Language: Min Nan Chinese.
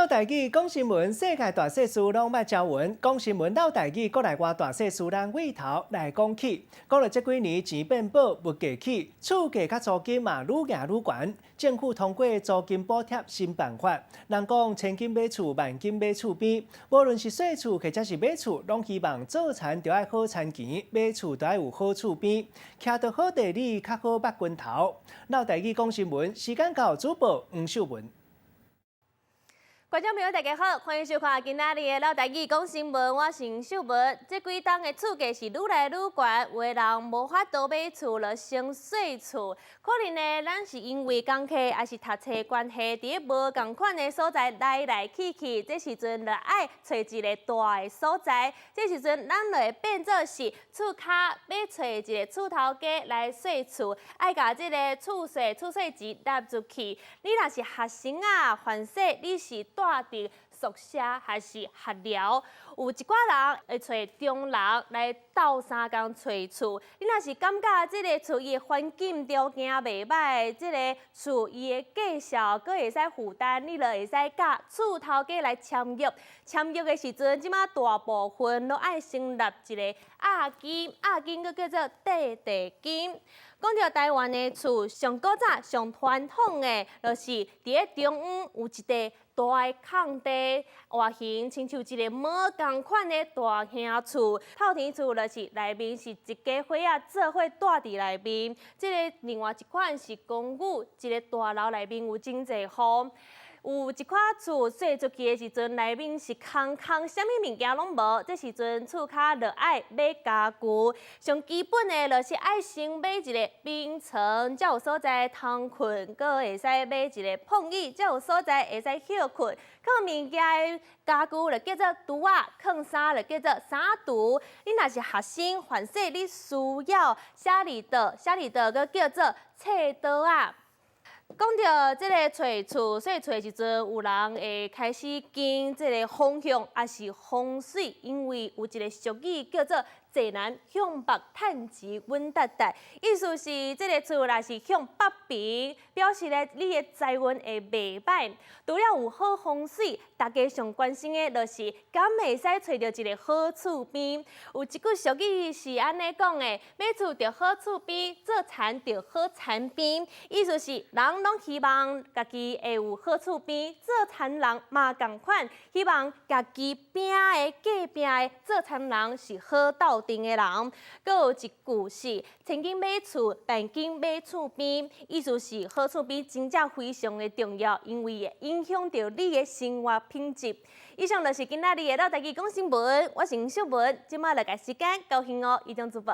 台語講新聞，世界大細事攏捌聽聞。講新聞嘮台語，國內外大細事，咱對頭來講起。講著這幾年錢變薄，物價起，厝價佮租金嘛愈行愈懸。政府通過租金補貼新辦法，人講千金買厝，萬金買厝邊。無論是細厝或者是買厝，攏希望做田著愛好田墘，買厝著愛有好厝邊，徛著好地理，較好捌拳頭。嘮台語講新聞，時間到，主播黃秀文。觀眾朋友，大家好，歡迎收看今仔日的嘮台語講新聞，我是黃秀文。這幾冬的厝價是愈來愈懸，有的人無法度買厝，就先細厝。可能呢，咱是因為工課抑是讀冊關係，佇咧無仝款的所在來來去去，這時陣就愛揣一个蹛的所在。這時陣咱就會變做是厝跤欲揣一个厝頭家來細厝，愛共這个厝稅厝稅錢納入去。你若是學生啊，凡勢你是蹛佇宿舍還是學寮，有一寡人會揣中人來鬥相共揣厝。你若是感覺這个厝伊的環境條件袂䆀，這个厝伊的價數閣會使負擔，你就會使佮厝頭家來簽約。簽約的時陣，這馬大部分攏愛先納一个押金，押金閣叫做綴地金。講著台灣的厝，上古早、上傳統的，就是佇咧中央有一塊大的空地，外形親像一个帽仝款的大瓦厝。透天厝就是內面是一家伙仔做伙蹛佇內面。這个另外一款是公寓，一个大樓內面有真濟戶。有一款厝稅出去的時陣，內面是空空，啥物物件攏無。這時陣厝跤就愛買家具，上基本的就是愛先買一个眠床，才有所在通睏，閣會使買一个膨椅，才有所在會使歇睏。囥物件的家具就叫做櫥仔，囥衫就叫做衫櫥。你若是學生，凡勢你需要寫字桌，寫字桌閣叫做冊桌仔。講著這个揣厝細厝的時陣，有人會開始驚這个風向，抑是風水，因為有一个俗語叫做“坐南向北，趁錢穩達達”，意思是這个厝若是向北邊，表示咧你的財運會袂䆀。除了有好風水，大家上關心的就是敢會使揣著一个好厝邊。有一句俗語是按呢講的：買厝著好厝邊，做田著好田邊。意思是人攏希望家己會有好厝邊，做田人嘛仝款，希望家己邊的隔壁的做田人是好鬥陣的人。閣有一句是千金買厝，萬金買厝邊，意思是好厝邊真正非常的重要，因為會影響著你的生活品質。以上就是今仔日的嘮台語講新聞，我是黃秀文，這馬來共時間交予予伊中主播。